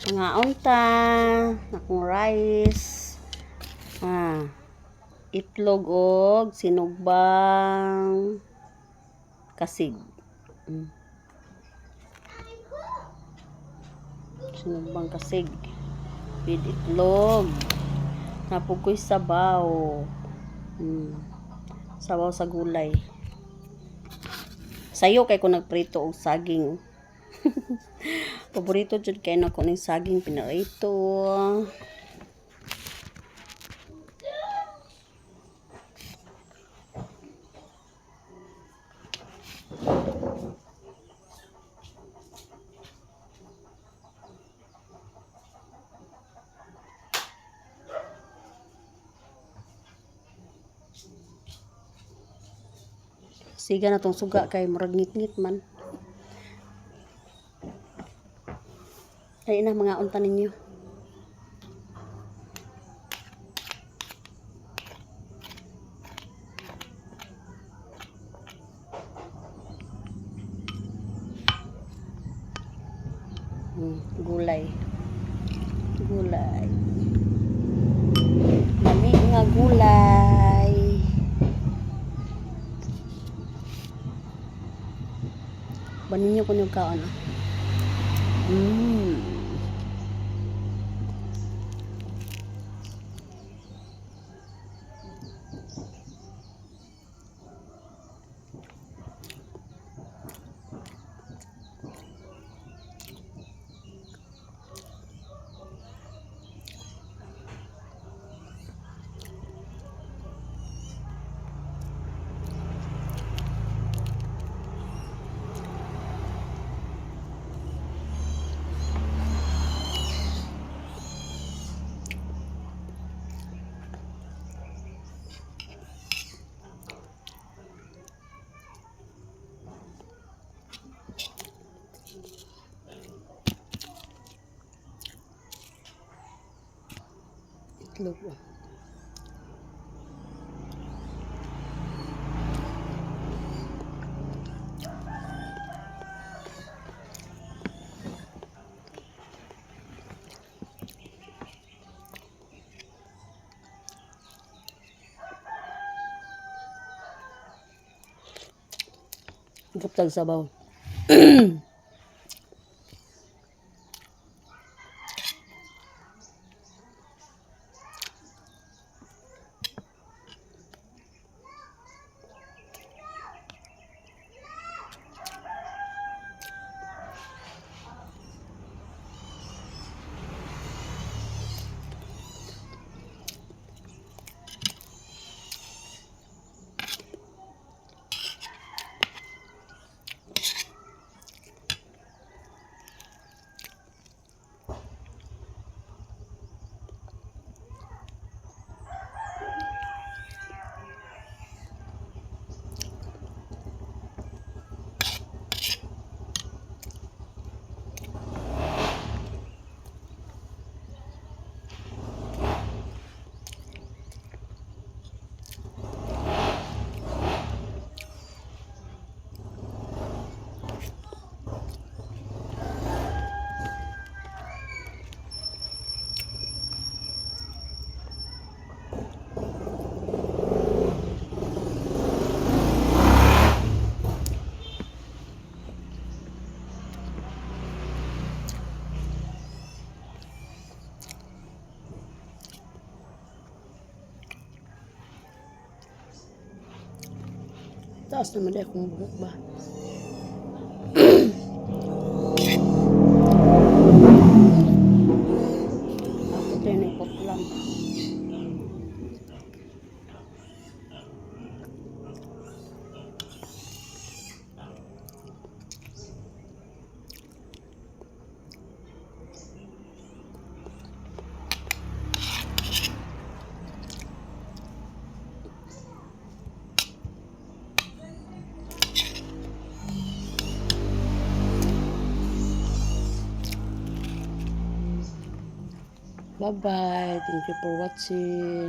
Mga unta, akong rice. Ah, itlog og sinugbang kasig. Sinugbang kasig. With itlog. Napog ko'y sabaw. Sabaw sa gulay. Sayo kay ko nagprito og saging. Paborito jud kay nako ning saging pinarito. Siga na tong suga kay murag ngit-ngit man. Ay na mga unta ninyo. Gulay. Gulay. Lami nga gulay. Baninyo ko yung kaon, ah. Itlog, oh. Guptag sabaw. Taas naman dahil akong buhok ba. Ako tayo na lang. Bye-bye. Thank you for watching.